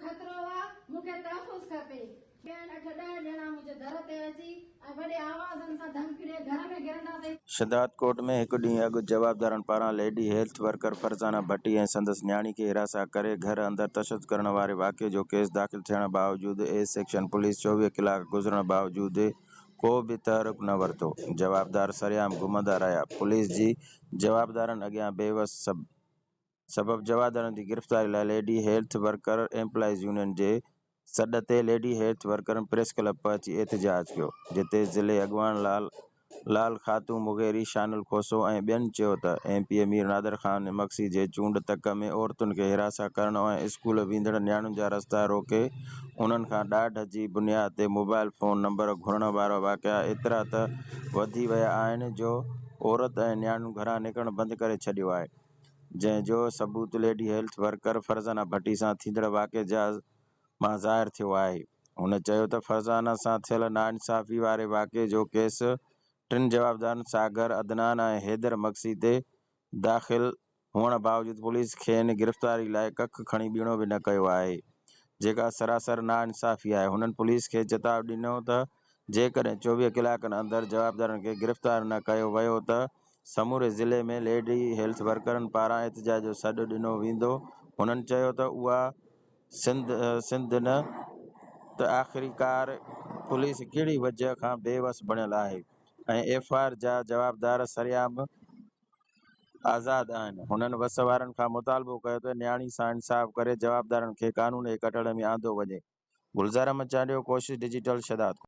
خطرو آ، مون کي تحفظ کپي. ٻين اٺ ڏهه ڄڻا منهنجي در تي اچي ۽ وڏي آوازن سان ڌمڪيون ڏئي گهر ۾ گهرنداسين. شھدادڪوٽ ۾ هڪ ڏينهن اڳ جوابدارن پاران lady health worker Farzana Bhatti ۽ سندس نياڻي کي هراسان ڪري گهر اندر تشدد ڪرڻ واري واقعي جو ڪيس داخل ٿيڻ باوجود اي سيڪشن پوليس 24 ڪلاڪ گذرڻ باوجود ڪو به تحرڪ نه ورتو، جوابدار سرعام گهمندا رهيا، پوليس جي جوابدارن اڳيان بيوس سبب جوابدارن جي گرفتاري لاء lady health worker employees union جي سڏ تي ليڊي هيلٿ ورڪرن پريس ڪلب پهچي احتجاج ڪيو، جتي ضلعي اڳواڻ لال لال خاتون مغيري، شانل کوسو ۽ ٻين چيو ته M P A Mir Nadir Khan Magsi جي چونڊ تڪ ۾ عورتن کي هراسان ڪرڻ ۽ اسڪول ويندڙ نياڻين جا رستا روڪي انهن کان ڏاڍ جي بنياد تي موبائل فون نمبر گهرڻ وارا واقعا ايترا ته وڌي ويا آهن جو عورت ۽ نياڻين گهران نڪرڻ بند ڪري ڇڏيو آهي. جنهن جو ثبوت lady health worker Farzana Bhatti سان ٿيندڙ واقعي جا مان ظاهر ٿيو آهي. هن چيو ته فرزانه سان ٿيل ناانصافي واري واقعي جو ڪيس ٽن جوابدارن ساگر، عدنان ۽ حيدر مگسي تي داخل هئڻ باوجود پوليس کين گرفتاري لاء ڪک کڻي ٻيڻو به نه ڪيو آهي جيڪا سراسر ناانصافي آهي. هنن پوليس کي چتاء ڏنو ته جيڪڏهن 24 ڪلاڪن اندر جوابدارن کي گرفتار نه ڪيو ويو ته سموري ضلعي ۾ ليڊي هيلٿ ورڪرن پاران احتجاج جو سڏ ڏنو ويندو. هنن چيو ته اها سنڌ سنڌ نه ته آخرڪار پوليس ڪهڙي وجهه کان بي وس بڻيل آهي ۽ ايف I R جا جوابدار سرعام آزاد آهن. هنن وس وارن کان مطالبو ڪيو ته نياڻي سان انصاف ڪري جوابدارن کي قانون جي ڪٽهڙي ۾ آندو وڃي. گلزار احمد چانڊيو، ڪوشش ڊجيٽل، شھدادڪوٽ.